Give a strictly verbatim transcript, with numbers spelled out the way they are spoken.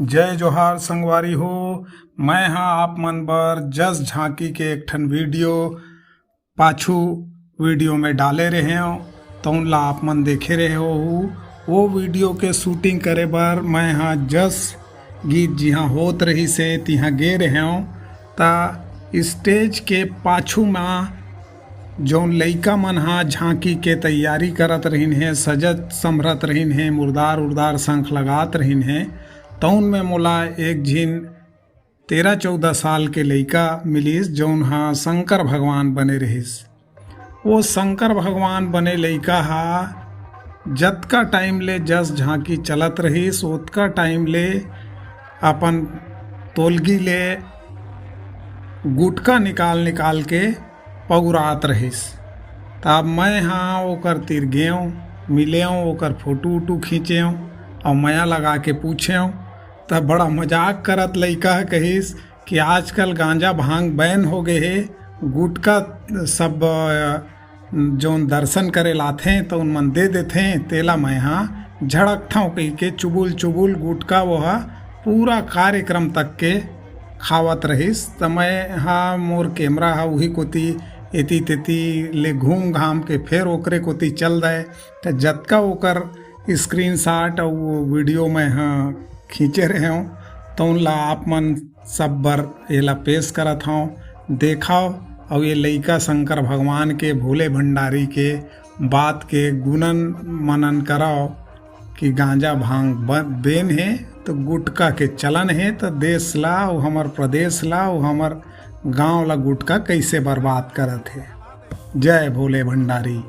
जय जोहार संगवारी हो, मैं हा आप मन बर जस झांकी के एक ठन वीडियो पाछू वीडियो में डाले रहेंव, तउन ला आप मन देखे रहे हो। वो वीडियो के शूटिंग करे बर मैं हा जस गीत जिहाँ होत रहिस हे तिहाँ गे रहेंव, त स्टेज के पाछू मा जौन लइका मन हा झांकी के तैयारी करत रहिन हे, सजत संभरत रहिन हे, मुरदार उरदार शंख लगात रहिन हे, तउन में मोला एक झिन तेरह चौदह साल के लइका मिलिस, जौन हा शंकर भगवान बने रहिस। वो शंकर भगवान बने लइका हा जतका टाइम ले जस झांकी चलत रहिस, ओतका टाइम ले अपन तोलगी ले गुटका निकाल निकाल के पगुरात रहिस। तब मैं हा ओकर तीर गेंव, मिलेंव, ओकर फोटो उटू खींचेंव अउ मया लगा के पूछेंव। तब बड़ा मजाक करत लइका ह कहिस कि आजकल गांजा भांग बैन हो गे हे, गुटका सब, अ, जौन दर्शन करे लाथें त उन मन दे देथें, तेला मैं हा झड़कथंव कहिके चुबुल चुबुल गुटका वो हा पूरा कार्यक्रम तक के खावत रहिस। त मैं हा मोर कैमरा हा उही कोती एती तेती ले घूम घाम के फेर ओकरे कोती चल दय। त जतका ओकर स्क्रीनशॉट अउ वो वीडियो मैं हा खींचे रहेंव, तउन ला आप मन सब बर एला पेश करत हंव। देखव अउ ये लइका शंकर भगवान के, भोले भंडारी के बात के गुणन मनन करव कि गांजा भांग ब-, बेन हे त गुटका के चलन हे, त देश ला अउ हमर प्रदेश ला अउ हमर गांव ला गुटका कइसे बर्बाद करत हे। जय भोले भंडारी।